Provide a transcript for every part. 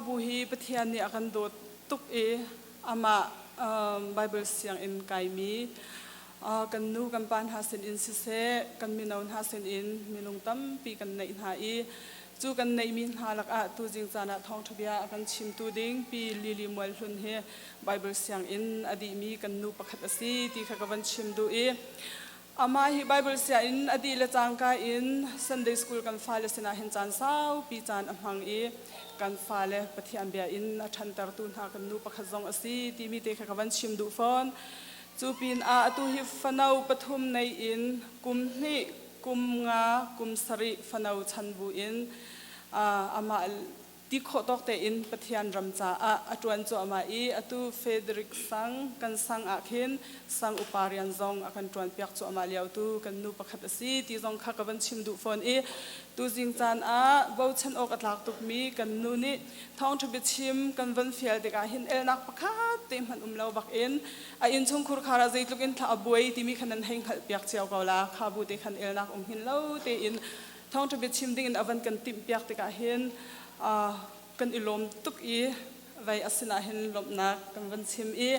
Khrihfabu hi Pathian nih a kan dawt tuk i amah Bible sianginn kaimi kan nu kan pa hna sinin siseh, kan mino hna sinin minung tampi kan neih hna i cu kan neihmi hna lakah tuzing caan ah thawngṭha bia a kan chimtu ding Pi Lily Mual Hlun hi Bible sianginn a dihmi kan nu pakhat a si ti kha ka van chim duh i amah hi Bible sianginn a dih le cangka in Sunday school kan fale sinah hin caan saupi caan a hmang i kan fale Pathian bia in a ṭhantertu hna kan nu pakhat zong a si timi te kha ka van chim duh fawn. Cu pinah atu hi fano pathum nei in kum hnih, kum nga, kum sarih fano chan bu in amah ti khawh tawk tein Pathian ram caah a ṭuan cuahmah i atu Frederick sang kan sang ah khin sang upa rian zong a kan ṭuan piak cuahmah lio tu kan nu pakhat a si ti zong kha ka van chim duh fawn i tuzing caan ah bochan awk a tlak tukmi kan nu nih thawngṭha biachim kan van fial tikah hin elnak pakhat te hmanh um lo bak in a innchungkhur khar ah zeitluk in thla a buai timi kha nan hei hngalh piak cio ko la kha bu te khan elnak um hin lo tein thawngṭha biachim dingin a van kan timhpiak tikah hin kan i lawm tuk i vei a sinah hin lawmhnak kan van chim i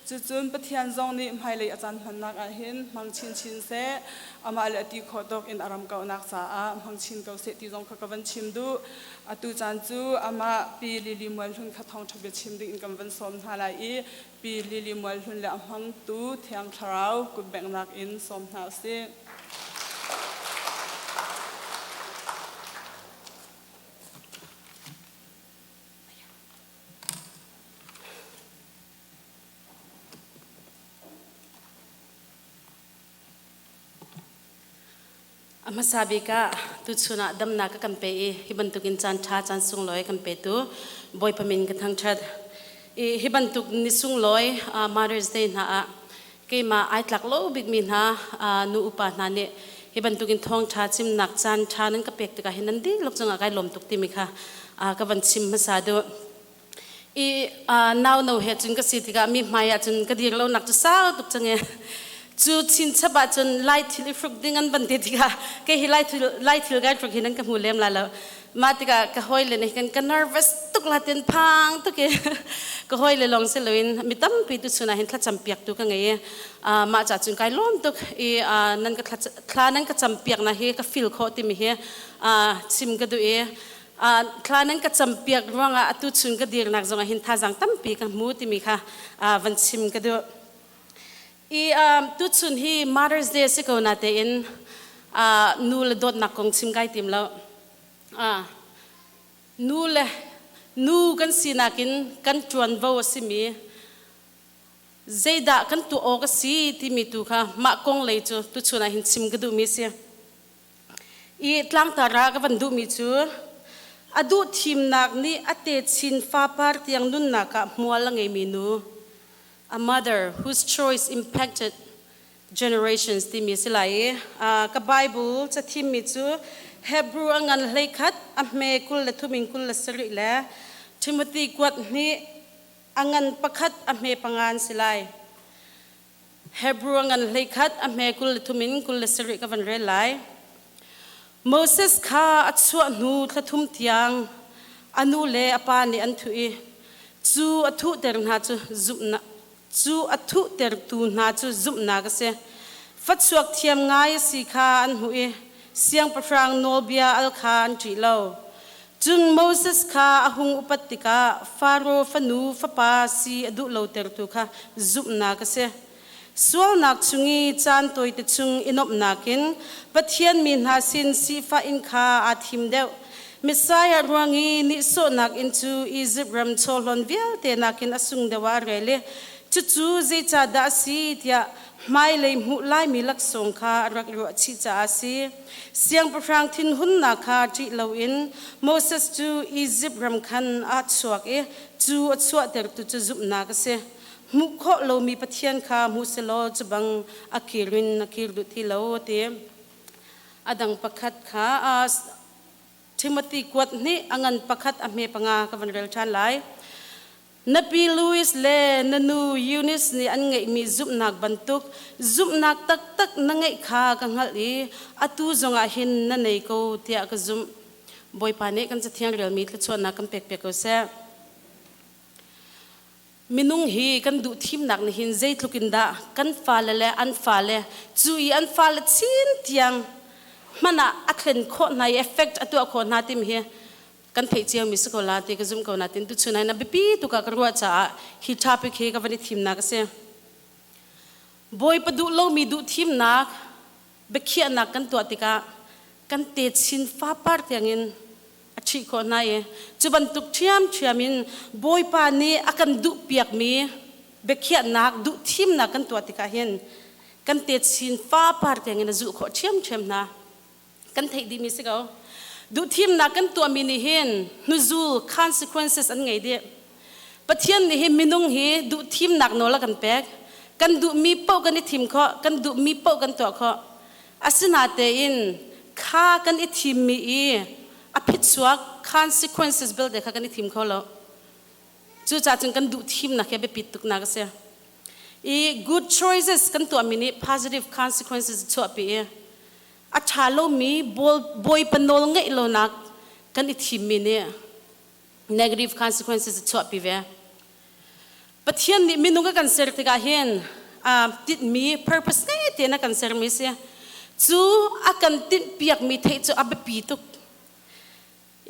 cucun Pathian zong nih hmailei a caan hmannak ah hin hmang chinchin seh, amah le a ti khawh tawk in a ram kauhnak caah hmang chin ko seh ti zong kha ka van chim duh. Atu caan cu amah Pi Lily Mual Hlun kha thawngṭha biachim ding in kan van sawm hna lai i Pi Lily Mual Hlun le a hmangtu Thiang Thlarau kutbenghnak in sawm hna usih. A hmasa bik ah tuchun ah damnak a kan pe i hi bantukin caan ṭha caan sunglawi kan petu Bawipa min ka thangṭhat. I hi bantuk ni sunglawi Mother's Day hna ah keimah ai tlak lo bikmi hna nu upa hna nih hi bantukin thawngṭha chimnak caan ṭha nan ka pek tikah hin nan dihlak cungah kai lawm tuk timi kha ka van chim hmasa duh. I nau no he cun ka si tikah mi hmai ah cun ka dir lo nak cu sau tuk cang e. Cu chinchap ah cun lai thil i hruk ding an van ti tikah kei hi lai thil lai thil kai hruk hi nan ka hmu lem lai lo. Mah tikah ka hawile nih kan ka nervous tuk la ten phang tuk i ka hawile lawng si loin mi tampi tu chun ah hin thlacam piak tu ka ngei i mah ca cun kai lawm tuk i nan ka thla nan ka cam piak na hi ka feel khawh timi hi chim ka duh i thla nan ka cam piak ruangah atu chun ka dirnak zongah hin thazaang tampi ka hmu timi kha van chim ka duh. I tuchun hi Mother's Day si ko na tein nu le dawtnak kong chim kai tim lo. Nu le nu kan sinak in kan ṭuanvo a simi zeidah kan tuah awk a si timi tu kha mah kong lei cu tuchun ah hin chim ka duhmi a si. I tlangtar ah ka van duhmi cu a duh thimnak nih a techin fapar tiang nunnak ah hmual a ngeimi nu, a mother whose choice impacted generations timi a si lai i ka Bible cathimmi cu Hebrew a ngan 11 a hme 23 in 27 le Timothy kuat hnih a ngan pakhat a hme panga an si lai. Hebrew a ngan 11 a hme 23 in 27 ka van rel lai. Moses kha a chuah hnu thla thum tiang a nu le a pa nih an thuh i cu a thuhter hna cu zumhnak cu a thuhtertu hna cu zumhnak a si. Fachuak thiam ngai a si kha an hmuh i siangpahrang nawlbia al kha an ṭih lo. Cun Moses kha a hung upat tikah Faro fanu fapa si a duh lotertu kha zumhnak a si. Sualnak chung i caan tawite chung i nuamhnak in Pathian mi hna sin sifah in kha aa thim deuh. Messiah ruang i nihsawhnak in cu Izipt ram chawhlawn vialte nakin a sung deuh ah a rel i cucu zeicahdah a si tiah hmailei hmuh laimi laksawng kha a rak ruahchih caah a si. Siangpahrang thinhunnak kha ṭih loin Moses cu Izipt ram khan aa chuak i cu a chuahtertu cu zumhnak a si. Hmuh khawh lomi Pathian kha hmu selaw cu bang a kir in a kir duh ti lo a ti. A dang pakhat kha Timothy kuat hnih a ngan pakhat a hme panga ka van rel ṭhan lai. Na pi Louis le na nu Eunice nih an ngeihmi zumhnak bantuk zumhnak taktak na ngeih kha ka hngalh i atu zongah hin na nei ko tiah ka zumh. Bawipa nih kan Cathiang relmi thluachuahnak kan pek piak ko seh. Minung hi kan duh thimnak nih hin zeitluk in dah kan fale le an fale cu i an fale chin tiang hmanh ah a thlen khawh hna i effect a tuah khawh hna timi hi kan theih cio mi si ko la ti ka zum ko natin tuchun ah hin a biapi tuk ah ka ruah caah hi topic hi ka van i thimnak a si. Bawipa duh lomi duh thimnak biakhiahnak kan tuah tikah kan te chin fapar tiangin a ṭhih khawh hna i cu bantuk ṭhiamṭhiam in Bawipa nih a kan duhpiakmi biakhiahnak duh thimnak kan tuah tikah hin kan te chin fapar tiangin a zulh khawh ṭhiamṭhiam hna. Kan theih dihmi si ko. Duhthimnak kan tuahmi nih hin hnuzul consequences an ngei dih. Pathian nih hin minung hi duhthimnak nawl a kan pek. Kan duhmi paoh kan i thim khawh, kan duhmi paoh kan tuah khawh. Asinatein kha kan i thimmi i a phichuak consequences belte kha kan i thim kho lo. Cucaah cun kan duhthimnak hi a biapit tuknak a si. I good choices kan tuahmi nih positive consequences chuahpi i a ṭha lomi bawipa nawl ngeih lonak kan i thimmi nih negative consequences a chuahpi ve. Pathian nih minung a kan ser tikah hin tinhmi purpose ngei tein a kan sermi si. Cu a kan tinhpiakmi theih cu a biapi tuk.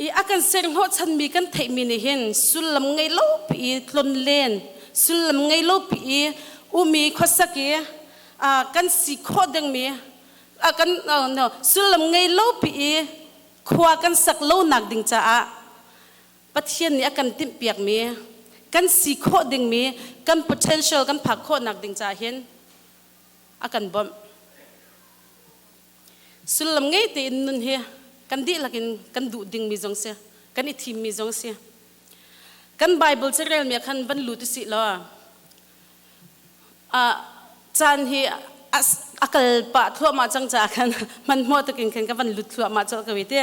I a kan ser hnawhchanmi kan theihmi nih hin sullam ngei lo pi i tlonlen, sullam ngei lo pi i umi khuasak i kan si khawh dingmi kan no sullam ngei lo pi i khua kan sak lonak ding caah Pathian nih a kan timhpiakmi kan si khawh dingmi kan potential kan phak khawhnak ding caah hin a kan bawmh. Sullam ngei tein nun hi kan dihlak in kan duh dingmi zong si, kan i thimmi zong si. Kan Bible carelmi ah khan van lut usih law caan hi a kal pah thluahmah cang caah khan hmanhmawh takin khan ka van lut thluahmah colh ko i ti.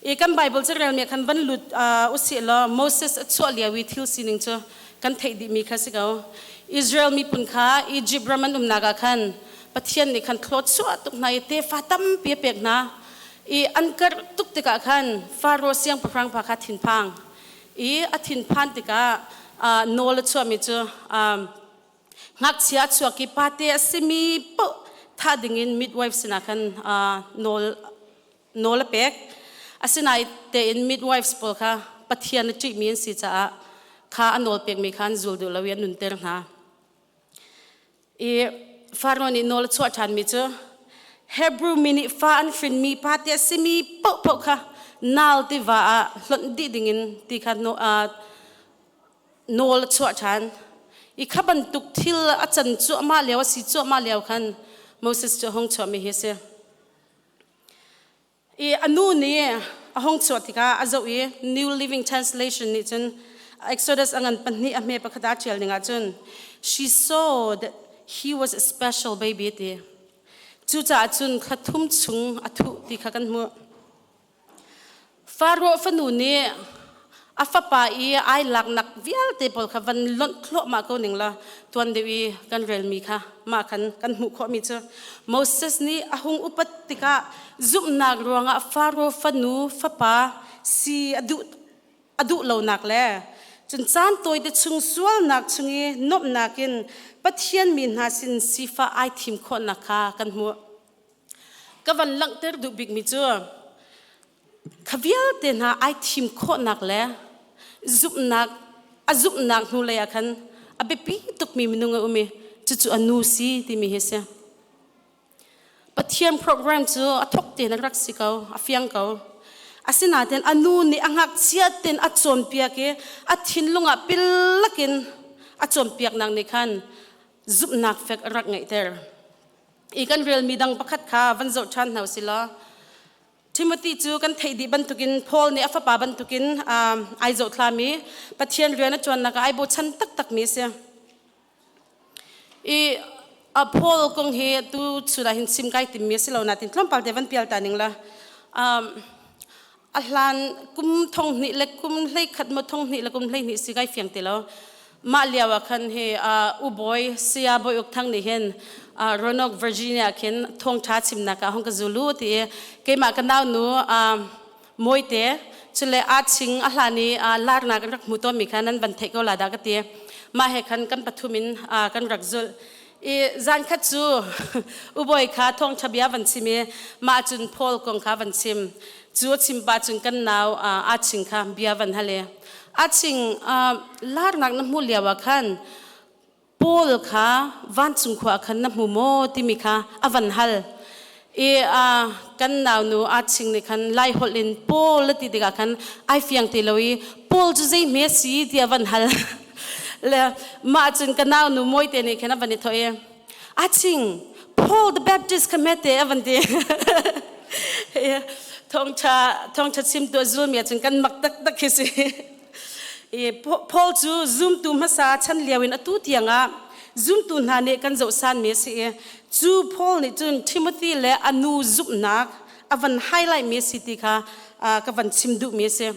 I kan Bible carelmi ah khan van lut usih law Moses a chuah lio i thil sining cu kan theih dihmi kha si ko. Israel miphun kha Egypt ram an umnak ah khan Pathian nih khan thluachuah tuk hna i tefa tampi a pek hna i an karh tuk tikah khan Faro siangpahrang pa kha thinphang i a thinphan tikah nawl a chuahmi cu ngakchia a chuak i pate a simi paoh thah dingin midwife sinah khan nawl nawl a pek. Asinain tein midwives pawl kha Pathian a ṭihmi an si caah kha a nawl pekmi kha an zul duh lo i an nunter hna. I Faro nih nawl a chuah ṭhanmi cu Hebrew mi nih fa an hrinmi pa te a simi paohpaoh kha Nal tiva ah hlonh dih dingin ti kha nawl a chuah ṭhan. I kha bantuk thil a can cuahmah lio a si cuahmah lio khan Moses cu a hung chuahmi hi a si. I a nu nih a hung chuah tikah a zoh i New Living Translation nih cun Exodus a ngan pahnih a hme pakhat ah ṭial ning ahcun she saw that he was a special baby ti. Cucaah cun thla thum chung a thuh ti kha kan hmuh. Faro fanu nih a fapa i ai laknak vialte pawl kha van lonh thluahmah ko ning la tuan deuh i kan relmi kha mah khan kan hmuh khawhmi cu Moses nih a hung upat tikah zumhnak ruangah Faro fanu fapa si a duh a duh lonak le cun caan tawite chung sualnak chung i nuamhnak in Pathian mi hna sin sifah ai thim khawhnak kha kan hmuh. Ka van langhter duh bikmi cu Kha vialte hna ai thim khawhnak le zumhnak a zumhnak hnulei ah khan a biapi tukmi minung a um i cucu a nu si timi hi a si. Pathian program cu a thawk tein a rak si ko, a fiang ko. Asinain a nu nih a ngakchia tein a cawnpiak i a thinlung ah pillak in a cawnpiaknak nih khan zumhnak fek a rak ngeihter. I kan relmi dang pakhat kha van zoh ṭhan hna usih law Timothy cu kan theih dih bantukin Paul nih a fapa bantukin ai zohthlami Pathian rian a ṭuannak ah ai bochan taktakmi a si. I a Paul kong hi tu chun ah hin chim kai timmi a si lo nain tlawmpal te van pial ta ning la. A hlan kum thong hnih le kum hlei khat maw thong hnih le kum hlei hnih si kai fiang ti lo. Mah lio ah khan hi U Bawi Saya Bawi Uk Thang nih hin Roanoke, Virginia khin thawngṭha chimnak ah hong ka zulu ti i keimah ka nau nu Mawite Cule aa ching a hlan i larnak an rak hmu tawnmi kha nan van theih ko la dah ka ti. Mah he khan kan pathum in kan rak zulh. I zan khat cu ubawi kha thawngṭha bia van chim i mah cun Paul kong kha van chim. Cu a chim pa cun kan nau aa ching kha bia van hal i a ching larnak na hmuh lio ah khan Paul kha vancung khua ah khan na hmu maw timi kha a van hal. I kan naunu aa ching nih khan Lai holh in Paul a ti tikah khan ai fiang ti lo i Paul cu zei hme si ti a van hal. Le mah cun ka naunu Mawite nih khan a van i thawh i a ching Paul the Baptist kha hmete a van ti. Thawngṭha thawngṭha chimtu a zulmi ahcun kan mak taktak khi si. I Paul cu zumtu hmasa chan lio in atu tiangah zumtu hna nih kan zohsanmi a si i cu Paul nih cun Timothy le a nu zumhnak a van highlight mi a si ti kha ka van chim duhmi a si.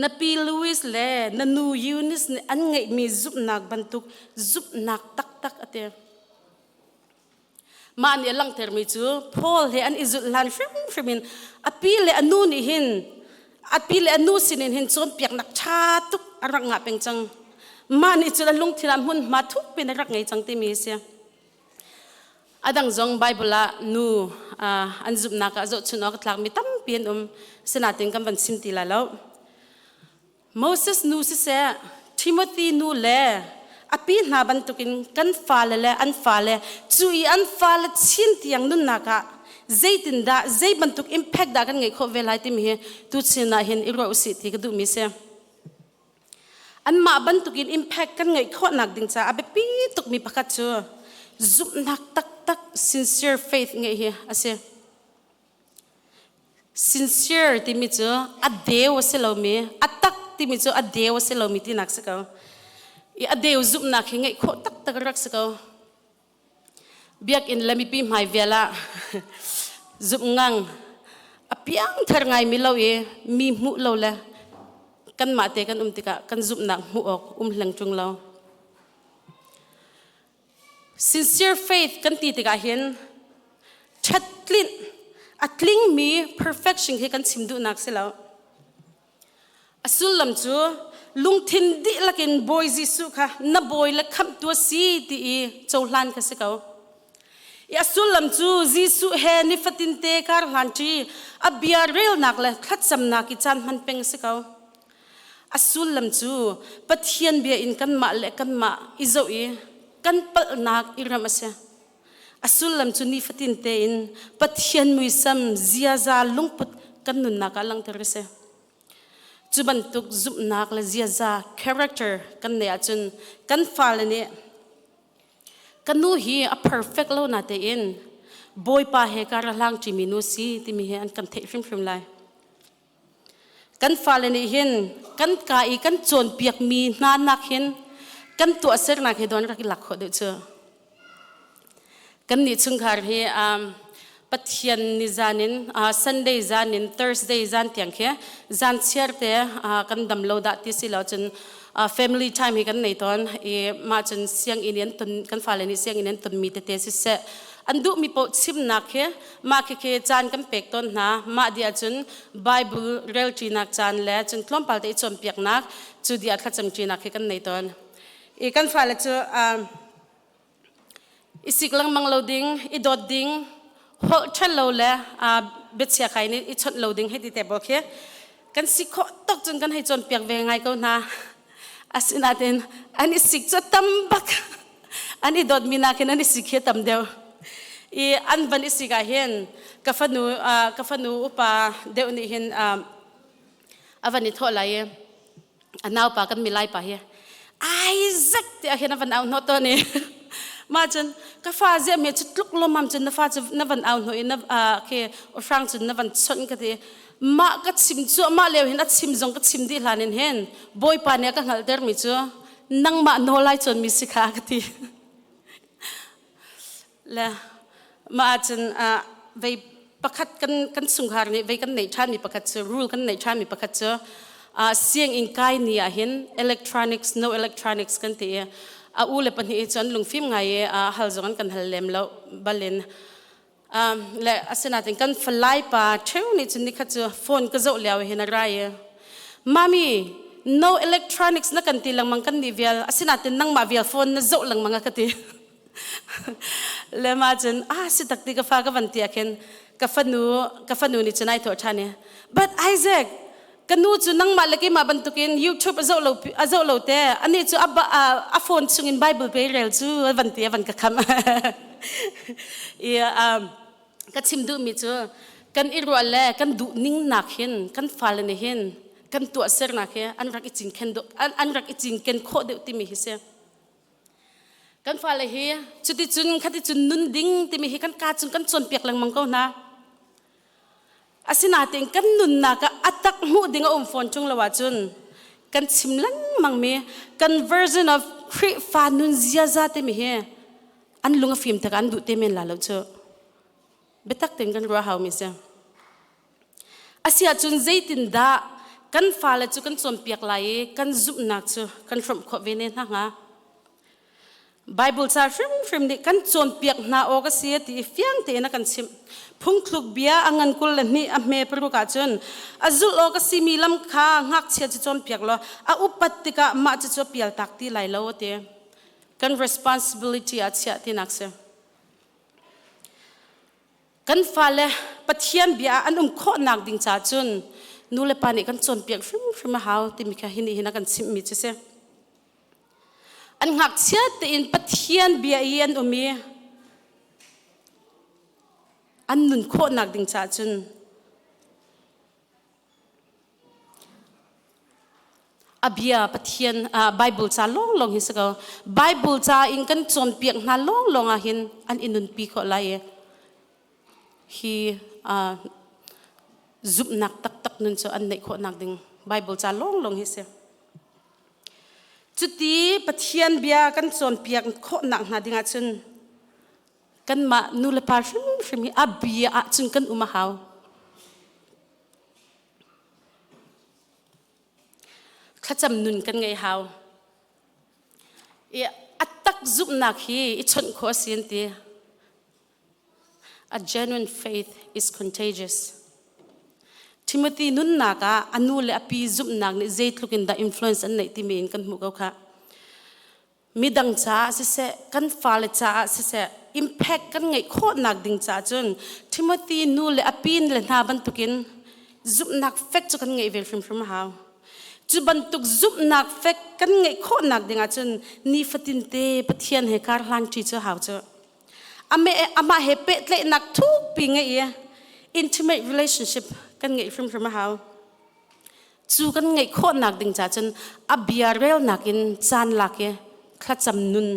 Na pi Louis le na nu Eunice nih an ngeihmi zumhnak bantuk zumhnak taktak a ti. Mah nih a langhtermi cu Paul he an i zulh hlan hrimhrim in a pi le a nu nih hin a pi le a nu sinin hin cawnpiaknak ṭha tuk a rak ngah peng cang. Mah nih cun a lungthin ah hmunhma thuk piin a rak ngei cang timi a si. A dang zong Bible ah nu an zumhnak ah zohchunh awk a tlakmi tampi an um. Sinain kan van chim ti lai lo. Moses nu siseh, Timothy nu le a pi hna bantukin kan fale le an fale cu i an fale chin tiang nunnak ah zeitindah zei bantuk impact dah kan ngeih khawh ve lai timi hi tuchin ah hin i ruah usih ti ka duhmi si. Anmah bantukin impact kan ngeih khawhnak ding caah a biapi tukmi pakhat cu zumhnak taktak sincere faith ngeih hi a si. Sincere timi cu a deu a si lomi, a tak timi cu a deu a si lomi tinak si ko. I a deu zumhnak hi ngeih khawh taktak rak si ko. Biakinn le mipi hmai vial ah zumh ngang a piangthar ngaimi lo i mi hmuh lo le kanmah te kan um tikah kan zumhnak hmuh awk um hleng ṭung lo. Sincere faith kan ti tikah hin ṭhattlinh a tlingmi perfection hi kan chim duhnak si lo. A sullam cu lungthin dihlak in Bawi Jesuh kha na bawi le khamhtu a si ti i cohlan kha si ko. I a sullam cu Jesuh he nifatin te kar hlan ṭi a bia relnak le thlacamnak i caan hman peng a si ko. A sullam cu Pathian bia in kanmah le kanmah i zoh i kan palhnak i ramh a si. A sullam cu nifatin tein Pathian muisam ziaza lungput kan nunnak ah langhter a si. Cu bantuk zumhnak le ziaza character kan neih ahcun kan fale nih ka nu hi a perfect lo na tein Bawipa he kar a hlang ṭimi nu si timi hi an kan theih hrimhrim lai. Kan fale nih hin kan ka i kan cawnpiakmi hna nak hin kan tuahsernak hi don rak i lak khawh deuh cu. Kan nih chungkhar hi Pathian ni zan in Sunday zan in Thursday zan tiang khi zan chiar te kan dam lo dah ti si lo cun family time hi kan nei tawn i mah cun sianginn an ton kan fale nih sianginn an tonmi tete siseh an duhmi paoh chimnak khi Mah khikhi caan kan pek tawn hna. Mah dih ahcun Bible relṭinak caan le cun tlawmpal te i cawnpiaknak cu dih ah thlacam ṭinak hi kan nei tawn. I kan fale cu i sik lengmang lo ding, i dawt ding, holh ṭhel lo le biachia khai nih i chawnh lo ding hei ti te pawl khi kan si khawh tuk cun kan hei cawnpiak ve ngai ko hna. Asinain an i sik cu tam bak. An i dawtmi nakin an i sik hi tam deuh. I an van i sik ah hin ka fanu ka fanu upa deuh nih hin a van i thawh lai i a naupa kan milai pa hi Isaac tiah hin a van au hnawh tawn i mah cun ka fa ziah me cu tluk lomam cun na fa cu na van au hnawh i na khi hrang cun na van chawnh ka ti mah ka chim cu mah leo hin a chim zong ka chim dih hlan in hin bawipa nih a ka hngalhter mi cu nangmah nawl ai cawnmi si kha ka ti le mah ahcun vei pakhat kan kan chungkhar nih vei kan neih ṭhanmi pakhat cu rule kan neih ṭhanmi pakhat cu sianginn kai ni ah hin electronics no electronics kan ti i a u le pahnih hi cun lungfim ngai i hal zong an kan hal lem lo balin. Le asinain kan falai pa ṭheu nih cun nikhat cu phone ka zoh lio hin a ra i mami no electronics na kan ti lengmang kan nih vial asinain nangmah vial phone na zoh lengmang a ka ti. Le ma cun ah si tak ti ka fa ka van ti ah khin ka fanu ka fanu nih cun ai thawh ṭhan i but Isaac ka nu cu nangmah le keimah bantukin YouTube a zoh lo a zoh lo te ani cu a a phone chungin Bible pe rel cu a van ti a van ka kham i ka chim duhmi cu kan i ruah le kan duh ning nak hin kan fale nih hin kan tuahsernak hi an rak i cinken an rak i cinken khawh deuh timi hi si. Kan fale hi cuticun khaticun nun ding timi hi kan ka cung kan cawnpiak lengmang ko hna. Asinain kan nunnak ah a tak hmuh ding a um fawn ṭung lo ahcun kan chim lengmang mi kan version of Khrihfa nun ziaza timi hi an lung a fim tak an duh te men la lo cu. Biatak tein kan ruah hau mi si. Asiahcun zeitindah kan fale cu kan cawnpiak lai i kan zumhnak cu kan hrawmh khawh ve ne hna hnga? Bible ca hrimhrim nih kan cawnpiak hna awk a si ti i fiang tein a kan chimh. Phungthluk bia a ngan 22 a hme paruk ahcun a zulh awk a simi lam kha ngakchia cu cawnpiak law a upat tikah mah cucu a pialtak ti lai lo a ti. Kan responsibility ah chiah tinak si. Kan fale Pathian bia ah an um khawhnak ding caah cun nu le pa nih kan cawnpiak hrimhrim a hau timi kha hi nih hin a kan chimhmi cu si. An ngakchia tein Pathian bia i an um i an nun khawhnak ding caah cun A bia Pathian Bible ca lawnglawng hi si ko. Bible ca in kan cawnpiak hna lawnglawng ah hin an i nunpi khawh lai i hi zumhnak taktak nun cu an neih khawhnak ding Bible ca lawnglawng hi si. Cuti Pathian bia kan cawnpiak khawhnak hna ding ahcun kanmah nu le pa hrimhrim hi a bia ahcun kan um a hau. Thlacam nun kan ngeih hau. I a tak zumhnak hi i chawnh khawh a si an ti. A genuine faith is contagious. Timothy nunnak ah a nu le a pi zumhnak nih zeitluk in dah influence an neih timi in kan hmuh ko khah. Midang caah siseh, kan fale caah siseh, impact kan ngeih khawhnak ding caah cun Timothy nu le a pi le hna bantukin zumhnak fek cu kan ngeih ve hrimhrim a hau. Cu bantuk zumhnak fek kan ngeih khawhnak ding ahcun nifatin te Pathian he kar hlanṭi cu hau cu. Amah he pehtlaihnak thukpi ngeih i intimate relationship kan ngeih hrimhrim a hau. Cu kan ngeih khawhnak ding ca cun a bia relnak in caan lak i thlacam nun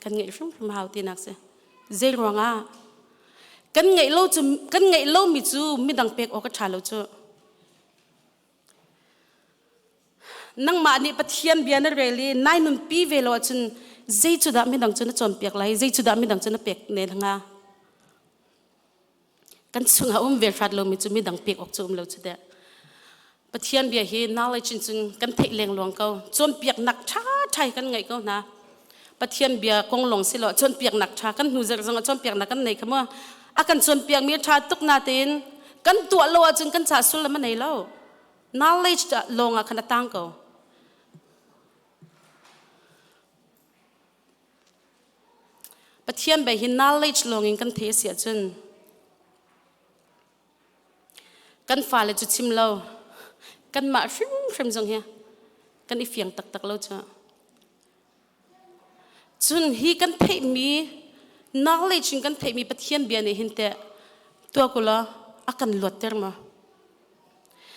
kan ngeih hrimhrim hau tinak si. Zei ruangah kan ngeih lo cu kan ngeih lomi cu midang pek awk a ṭha lo cu. Nangmah nih Pathian bia na rel i nai nunpi ve lo ahcun zei cu dah midang cu na cawnpiak lai, zei cu dah midang cu na pek ne hnga? Kan chungah um ve hrat lomi cu midang pek awk cu um lo cu teh. Pathian bia hi knowledge in cun kan theih lengluang ko. Cawnpiaknak ṭha ṭha hi kan ngeih ko hna. Pathian bia kong lawng si lo cawnpiaknak ṭha kan hnu zarh zong ah cawnpiaknak kan nei kha mu. A kan cawnpiakmi a ṭha tuk natein kan tuah lo ahcun kan caah sullam a nei lo. Knowledge lawng ah khan a tang ko. Pathian bia hi knowledge lawngin kan theih a si ahcun kan fale cu chim lo kanmah hrimhrim zong hi kan i fiang taktak lo cu. Cun hi kan theihmi knowledge in kan theihmi Pathian bia nih hin teh tuak ulaw a kan luatter maw?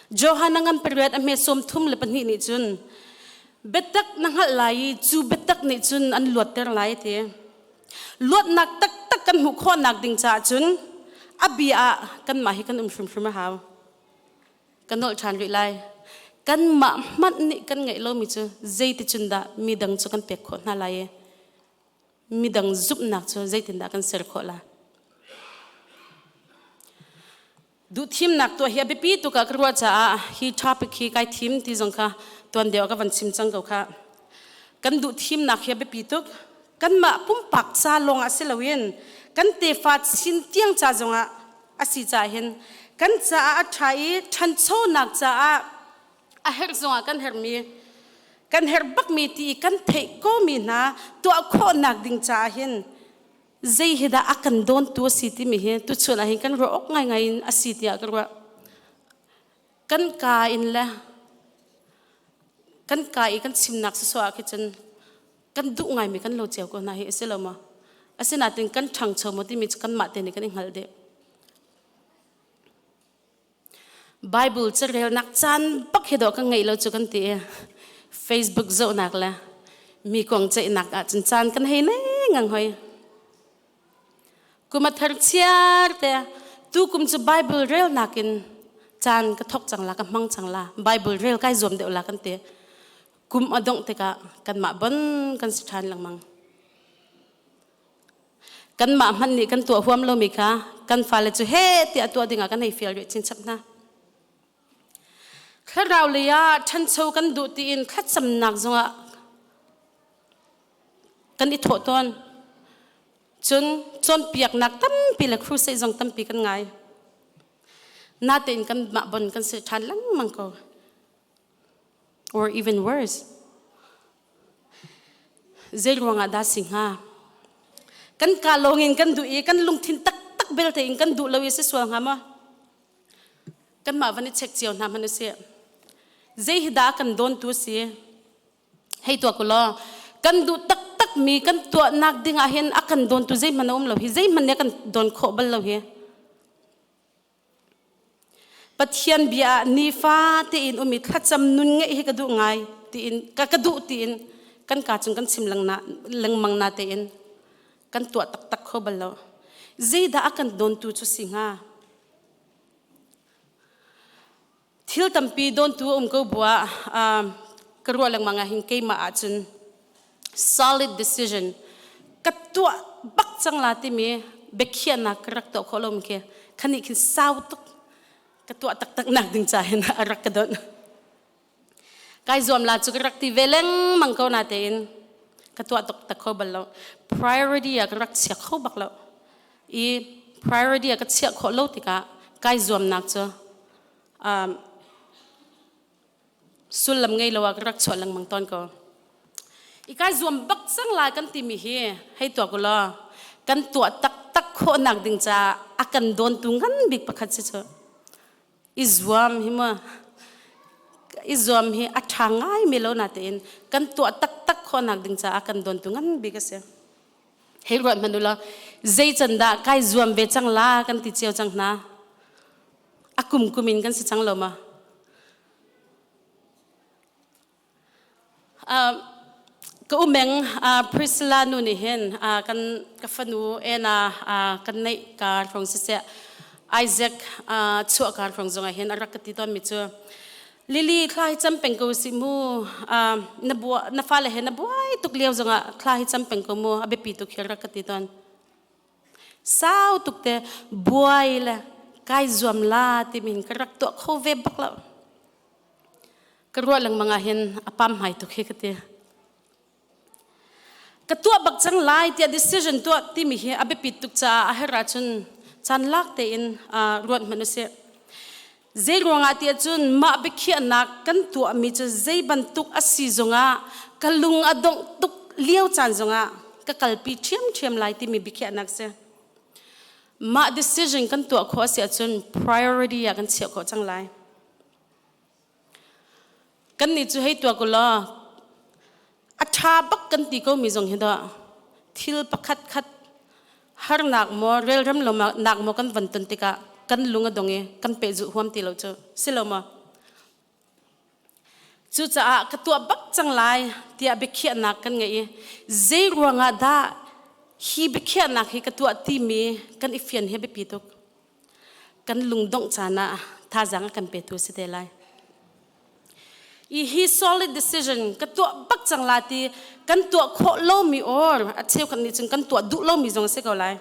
Johan a ngan pariat a hme 32 nih cun biatak na hngalh lai i cu biatak nih cun an luatter lai a ti. Luatnak taktak kan hmuh khawhnak ding caah cun a bia ah kanmah hi kan um hrimhrim a hau. Ka nolh ṭhan rih lai. Kanmah hmanh nih kan ngeih lomi cu zeiticun dah midang cu kan pek khawh hna lai i midang zumhnak cu zeitindah kan ser khawh lai? Duhthimnak tuah hi a biapi tuk ah ka ruah caah hi topic hi kai thim ti zong kha tuan deuh ah ka van chim cang ko kha. Kan duhthimnak hi a biapi tuk. Kanmah pumpak ca lawng ah si loin kan tefa chin tiang ca zongah a si caah hin kan caah a ṭha i ṭhanchonak caah a herh zongah kan herhmi kan herh bakmi ti i kan theih komi hna tuah khawhnak ding caah hin zei hi dah a kan dawntu a si timi hi tuchun ah hin kan ruah awk ngaingai in a si tiah ka ruah. Kan ka in le kan ka i kan chimnak sasua ah khi cun kan duh ngaimi kan lo cio ko hna hi a si lo maw? Asinain kan ṭhangcho maw timi cu kanmah te nih kan i hngalh dih. Bible carelnak caan bak hi dawh ka ngeih lo cu kan ti i Facebook zohnak le mi kong ceihnak ah cun caan kan hei nei ngang hoi. Kum a thar chiar te tu kum cu Bible relnak in caan ka thok cang la ka hmang cang la Bible rel kai zuam deuh la kan ti. Kum a dongh tikah kanmah bon kan si ṭhan lengmang. Kanmah hmanh nih kan tuah huam lomi kha kan fale cu he tiah tuah dingah kan hei fial rih chinchap hna. Thlarau lei ah ṭhancho kan duh tiin thlacamnak zongah kan i thawh tawn. Cun cawnpiaknak tampi le crusade zong tampi kan ngai. Natein kanmah bon kan si ṭhan lengmang ko. Or even worse, zei ruangah dah si hnga? Kan ka lawngin kan duh i kan lungthin taktak belte in kan duh lo i si sual hnga maw? Kanmah van i check cio hna hmanh usih. Zei hi dah kan dawntu si? Hei tuah ku law, kan duh taktak mi kan tuahnak ding ah hin a kan dawntu zeihmanh a um lo hi, zeihmanh nih a kan dawn khawh bal lo hi. Pathian bia ah nifa tein um i thlacam nun ngeih hi ka duh ngai tiin ka ka duh tiin kan ka cung kan chim lengmang na tein kan tuah taktak kho bal lo. Zeidah a kan dawntu cu si hnga? Thil tampi dawntu a um ko buah ka ruah lengmang ah hin keimah ahcun solid decision ka tuah bak cang la timi biakhiahnak ka rak tuah khawh lomi khi khani khin sau tuk ka tuah taktak nak ding ca hin a rak ka donh. Kai zuam la cu ka rak ti ve lengmang ko na tein ka tuah tuk tak kho bal lo. Priority ah ka rak chia kho bak lo. I priority ah ka chiah khawh lo tikah kai zuamnak cu sullam ngei lo ah ka rak chuah lengmang tawn ko. I kai zuam bak cang lai kan timi hi hei tuah ku law kan tuah taktak khawhnak ding caah a kan dawntu ngan bik pakhat si cu i zuam hi mu i zuam hi a ṭha ngai mi lo na tein kan tuah taktak khawhnak ding caah kan dawntu ngan bik a si. Hei ruat hmanh u law zei can dah kai zuam ve cang la kan ti cio cang hna. A kum kum in kan si cang lo ma? Ka umeng Priscilla nu nih hin kan ka fanu Anna kan neih ka hrawng siseh Isaac chuah ka hrawng zongah hin a rak ka ti tawn mi cu Lily thla hi cam peng ko sih mu na bua na fale he na buai tuk lio zongah thla hi cam peng ko mu a biapi tuk hi rak ka ti tawn Sau tuk te buai le kai zuam la timi ka rak tuah kho ve bak lo. Ka ruah lengmang ah hin a pam hmai tuk hi ka ti. Ka tuah bak cang lai tiah decision tuah timi hi a biapit tuk caah a herh ahcun caan lak tein ruat hmanh usih. Zei ruangah tiah cun mah biakhiahnak kan tuahmi cu zei bantuk a si zongah ka lung a dongh tuk lio caan zongah ka kalpi ṭhiamṭhiam lai timi biakhiahnak si. Mah decision kan tuah khawh a si ahcun priority ah kan chiah khawh cang lai. Kannih cu hei tuah ku law a ṭha bak kan ti komi zong hi dah thil pakhat khat harnak maw relrem lo nak maw kan van ton tikah kan lung a dong i kan pehzulh huam ti lo cu si lo maw? Cucaah ka tuah bak cang lai tiah biakhiahnak kan ngeih i zei ruangah dah hi biakhiahnak hi ka tuah timi kan i fian hi a biapi tuk. Kan lungdongh caan ah thazaang a kan petu si te lai. I hi solid decision ka tuah bak cang la ti kan tuah khawh lomi or a cheukhat nih cun kan tuah duh lomi zong a si ko lai.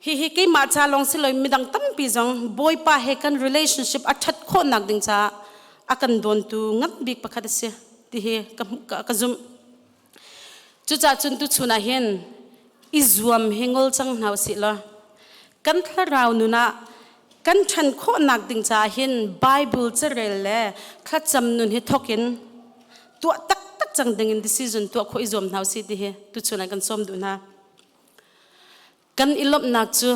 Hihi keimah ca lawng si loin midang tampi zong Bawipa he kan relationship a ṭhat khawhnak ding caah a kan dawntu ngan bik pakhat a si ti hi ka, ka zumh. Cucaah cun tuchun ah hin i zuam hi ngol cang hna usih law kan thlarau nun ah kan ṭhan khawhnak ding caah hin Bible carel le thlacam nun hi thawk in tuah taktak cang ding in decision tuah khawh i zuam hna usih ti hi tuchun ah kan sawm duh hna. Kan i lawmhnak cu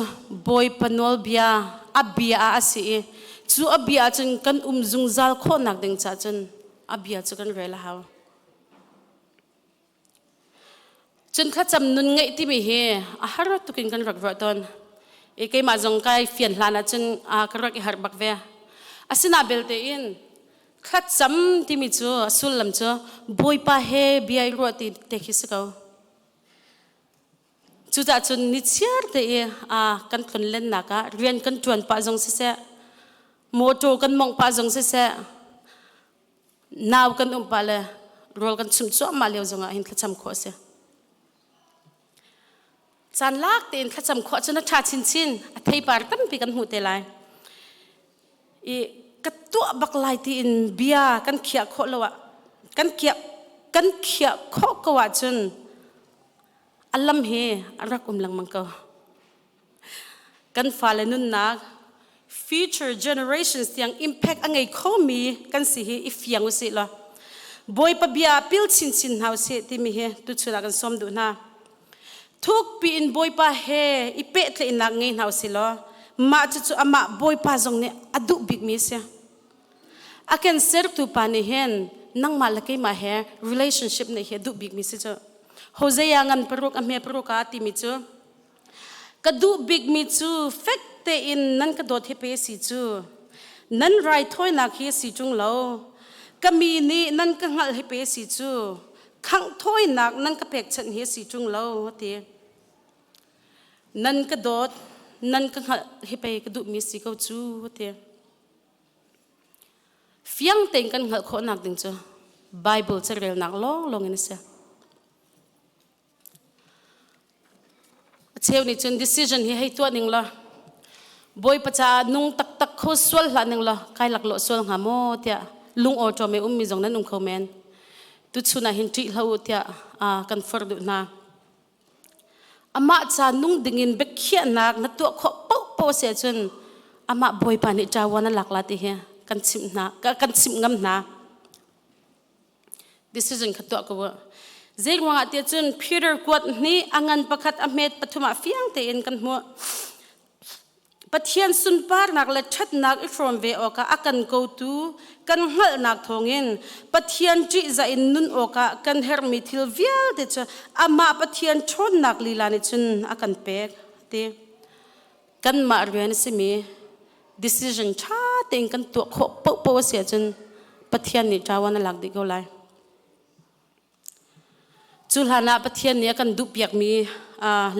Bawipa nawlbia a bia ah a si i cu a bia ah cun kan um zungzal khawhnak ding caah cun a bia cu kan rel a hau. Cun thlacam nun ngeih timi hi a har tuk in kan rak ruah tawn. I keimah zong kai fian hlan ah cun ka rak i harh bak ve. Asina belte in thlacam timi cu a sullam cu Bawipa he bia i ruah ti te khi si ko. Cucaah cun nichiar te i kan tlonlennak ah rian kan ṭuan pah zong siseh, motor kan mongh pah zong siseh, nau kan um pah le rawl kan chumh cuahmah lio zongah hin thlacam khawh a si. Caan lak tein thlacam khawh cun a ṭha chinchin, a theipar tampi kan hmuh te lai. I ka tuah bak lai tiin bia kan khiah khawh lo ah kan khiah kan khiah khawh ko ahcun a lam hi a rak um lengmang ko. Kan fale nunnak future generations tiang impact a ngei khomi kan si hi i fiang usih law Bawipa bia pil chinchin hna usih timi hi tuchun ah kan sawm duh hna. Thukpi in Bawipa he i pehtlaihnak ngei hna usih law mah cucu amah Bawipa zong nih a duh bikmi a si. A kan sertu pa nih hin nangmah le keimah he relationship nih hi a duh bikmi si cu. Hosea ngan paruk a hme paruk ah timi cu Ka duh bikmi cu fek tein nan ka dawt hi pe si cu. Nan raithawinak hi si ṭung lo. Ka mi nih nan ka hngalh hi pe si cu. Khangh thawinak nan ka pekchanh hi si ṭung lo, a ti. Nan ka dawt, nan ka hngalh hi pei ka duhmi si ko cu, a ti. Fiang tein kan hngalh khawhnak ding cu Bible carelnak lawnglawng in a si. A cheu nih cun decision hi hei tuah ning law Bawipa caah nung taktak kho sual hlah ning law kai laklawh sual hnga maw tiah lung awṭawm i ummi zong nan um kho men. Tuchun ah hin ṭih hlah u tiah kan forh duh hna. Amah ca nung dingin biakhiahnak na tuah khawh paohpaoh a si ahcun amah Bawipa nih ṭavuan a lak la ti hi kan chimh hna kan chimh ngam hna. Decision kha tuah ko u. Zei ruangah tiah cun Peter kuat hnih a ngan pakhat a hmet pathum ah fiang tein kan hmuh. Pathian sunparnak le ṭhatnak i hrawm ve awkah a kan kotu kan hngalhnak thawngin Pathian ṭihzah in nun awkah kan herhmi thil vialte cu amah Pathian ṭhawnnak lila nih cun a kan pek ti. Kanmah rian a simi decision ṭha tein kan tuah khawh paohpaoh a si ahcun Pathian nih ṭawan a lak dih ko lai. Cu hlan ah Pathian nih a kan duhpiakmi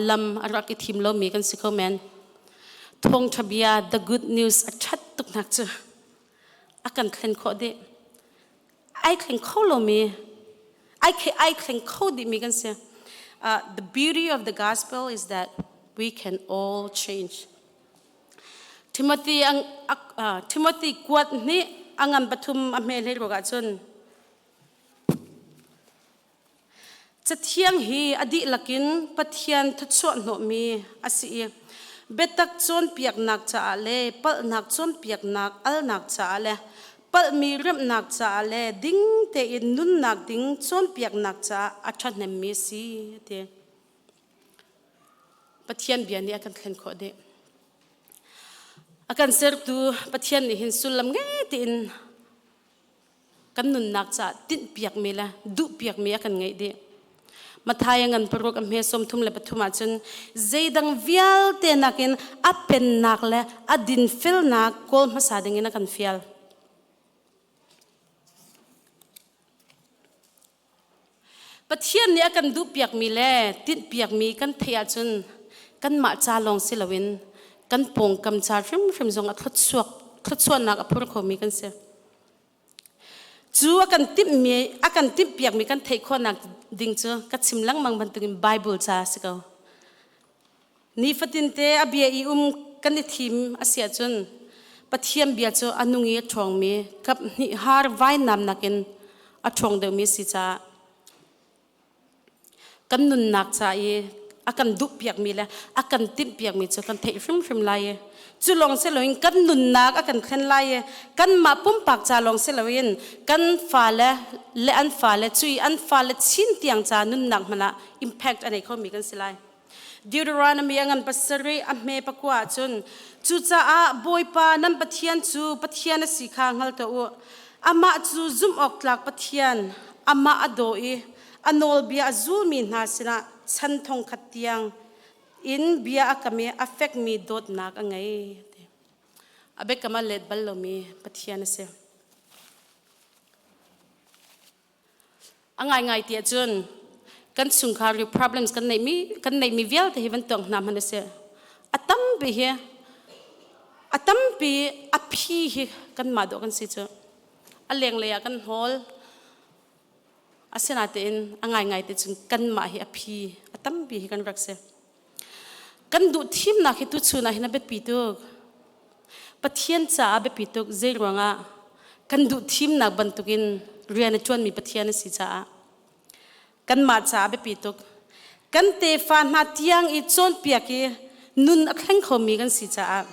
lam a rak i thim lomi kan si kho men. Thawngṭha bia the good news a ṭhat tuknak cu a kan thlen khawh dih. Ai thleng kho lomi, ai thleng kho dihmi kan si. The beauty of the gospel is that we can all change. Timothy ang Timothy kuat nih a ngan pathum a hme hlei ruak ahcun Cathiang hi a dihlak in Pathian thluachuah hnawhmi a si i biatak cawnpiaknak caah le palhnak cawnpiaknak alnak caah le palhmi remhnak caah le ding tein nunnak ding cawnpiaknak caah a ṭhahnemmi a si a ti. Pathian bia nih a kan thlen khawh dih. A kan sertu Pathian nih hin sullam ngei tein kan nunnak caah tinhpiakmi le duhpiakmi a kan ngeih dih. Matthai a ngan paruk a hme 33 ahcun zeidang vialte nakin a pennak le a dinfelnak kawl hmasa dingin a kan fial. Pathian nih a kan duhpiakmi le tinhpiakmi kan theih ahcun kanmah ca lawng si loin kan pawngkam ca hrimhrim zong a thluachuahnak a phur khomi kan si. Cu a kan timhmi a kan timhpiakmi kan theih khawhnak ding cu ka chim lengmang bantukin Bible ca a si ko. Nifatinte a bia i um kan i thim a si ahcun Pathian bia cu a nung i a ṭhawngmi kap hnih har vainam nakin a ṭhawng deuhmi a si caah. Kan nunnak ca i a kan duhpiakmi le a kan tinhpiakmi cu kan theih hrimhrim lai i cu lawng si loin kan nunnak a kan thlen lai i kanmah pumpak ca lawng si loin kan fale le an fale cu i an fale chin tiang ca nunnak hmanh ah impact a nei khomi kan si lai. Deuteronomy a ngan pasarih a hme pakua ahcun cucaah Bawipa nan Pathian cu Pathian a si kha hngal tuah u. Amah cu zumh awk tlak Pathian, amah a daw i a nawlbia a zulmi hna sinah chan thong khat tiang in bia a kam i a fekmi dawtnak a ngei. A biakam a let bal lomi Pathian a si. A ngaingai ti ahcun kan chungkhar i problems kan neihmi vialte hi van tuak hna hmanh a si. A tampi hi a tampi a phi hi kanmah dawh kan si cu. A lenglei ah kan hawl. Asinain a ngaingai ti cun kanmah hi a phi a tampi hi kan rak si. Kan duh thimnak hi tuchun ah hin a biapi tuk. Pathian caah biapi tuk zei ruangah kan duh thimnak bantukin rian a ṭuanmi Pathian a si caah kanmah caah biapi tuk. Kan tefa hna tiang i cawnpiak i nun a thleng khomi kan si caah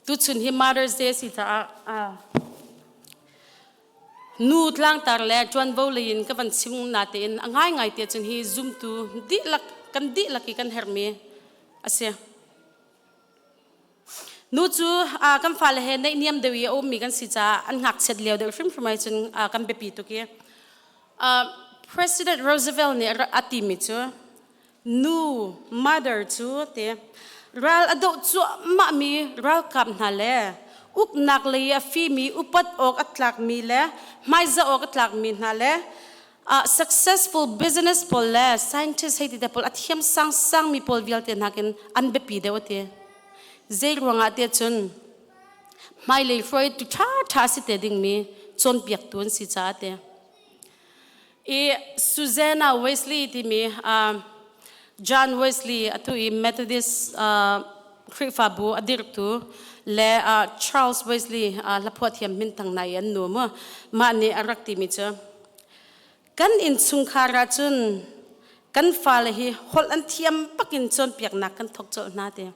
tuchun hi Mother's Day a si caah Nu tlangtar le ṭuanvo lei in ka van chim natein a ngaingai te cun hi zumtu dihlak kan dihlak i kan herhmi a si. Nu cu kan fale he naihniam deuh i a ummi kan si caah an ngakchiat lio deuh hrimhrim ai cun kan biapi tuk i President Roosevelt nih a timi cu nu mother cu te ral a doh cuahmahmi ralkap hna le uknak lei a fimi upat awk a tlakmi le hmaizah awk a tlakmi hna le successful business pawl le scientist hei ti te pawl a thiam sangsang mi pawl vialte nakin an biapi deuh a ti. Zei ruangah tiah cun hmailei hruaitu ṭha ṭha si te dingmi cawnpiaktu an si caah te. I Susanna Wesley timi John Wesley atu i Methodist Khrihfabu a dirhtu le Charles Wesley hlaphuah thiam minthang nai an nu mu mah nih a rak timi cu kan innchungkhar ah cun kan fale hi holh an thiam bakin cawnpiaknak kan thawk colh hna ti.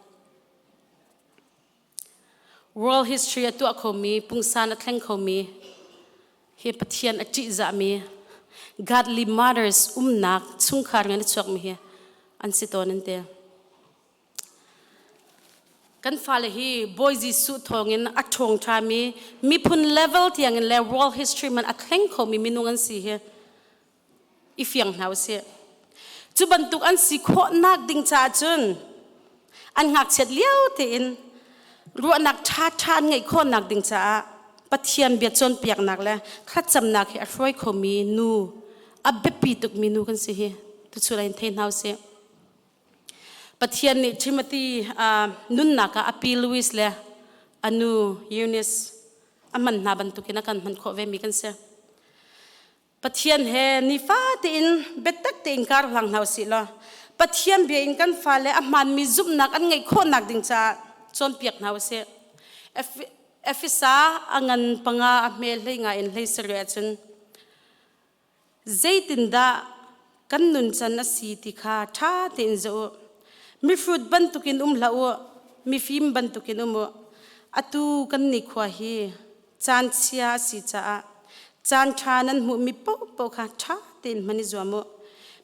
World history a tuah khomi, pungsan a thleng khomi, hi Pathian a ṭihzahmi, godly mothers umnak chungkhar ngan a chuakmi hi an si tawn an ti. Kan fale hi Bawi Jesuh thawngin a ṭhawng ṭhami miphun level tiangin le world history man a thleng khomi minung an si hi i fiang hna usih. Cu bantuk an si khawhnak ding caah cun an ngakchiat lio tein ruahnak ṭhaṭha an ngeih khawhnak ding caah Pathian bia cawnpiaknak le thlacamnak hi a hruai khomi nu a biapi tukmi nu kan si hi tuchun in thei hna usih. Pathian nih Timothy nunnak ah a pi Louis le a nu Eunice a hman hna bantukin a kan hman khawh vemi kan si. Pathian he nifa tein biatak tein kar hlang hna usih law Pathian bia in kan fale a hmaanmi zumhnak an ngeih khawhnak ding caah cawnpiak hna usih. Efesa a ngan panga a hme hlei nga in hlei sarih ahcun zeitindah kan nuncan a si ti kha ṭha tein zoh u. Mihrut bantukin um hlah u, mifim bantukin um u. Atu kan nikhua hi caan chia a si caah caan ṭha nan hmuhmi paohpaoh kha ṭha tein hman i zuam u.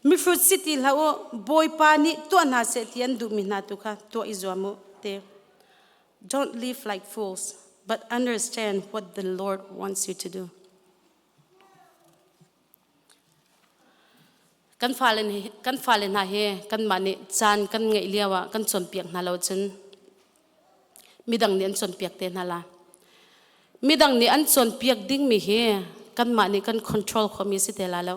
Mihrut si ti hlah u, Bawipa nih tuah hna seh ti an duhmi hna tu kha tuah i zuam u ti. Don't live like fools, but understand what the Lord wants you to do. Kan fale kan fale hna hi kanmah nih caan kan ngeih lio ah kan cawnpiak hna lo cun midang nih an cawnpiak te hna la. Midang nih an cawnpiak dingmi hi kanmah nih kan control khomi si te la lo.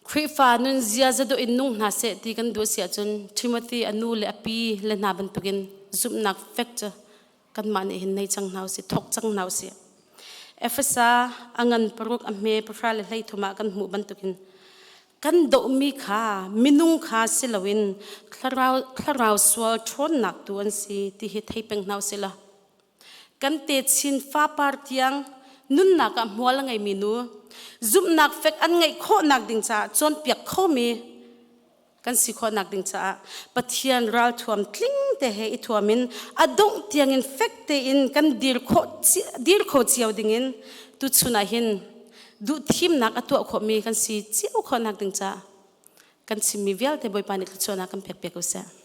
Khrihfa nun ziaza dawh in nung hna seh ti kan duh si ahcun Timothy a nu le a pi le hna bantukin zumhnak fek cu kanmah nih hin nei cang hna usih, thawk cang hna usih. Efesa a ngan paruk a hme pahra le hleithum ah kan hmuh bantukin kan dohmi kha minung kha si loin thlarau, thlarau sual ṭhawnnak tu an si ti hi thei peng hna usih law kan techin fapar tiang nunnak ah hmual a ngeimi nu. Zumhnak fek an ngeih khawhnak ding caah cawnpiak khomi kan si khawhnak ding caah Pathian ralthuam tling te he i thuam in a dongh tiangin fek tein kan dir khawh dir kho cio dingin tuchun ah hin duh thimnak a tuah khawhmi kan si cio khawhnak ding caah kan chimmi vialte Bawipa nih thluachuahnak kan pek piak u sih.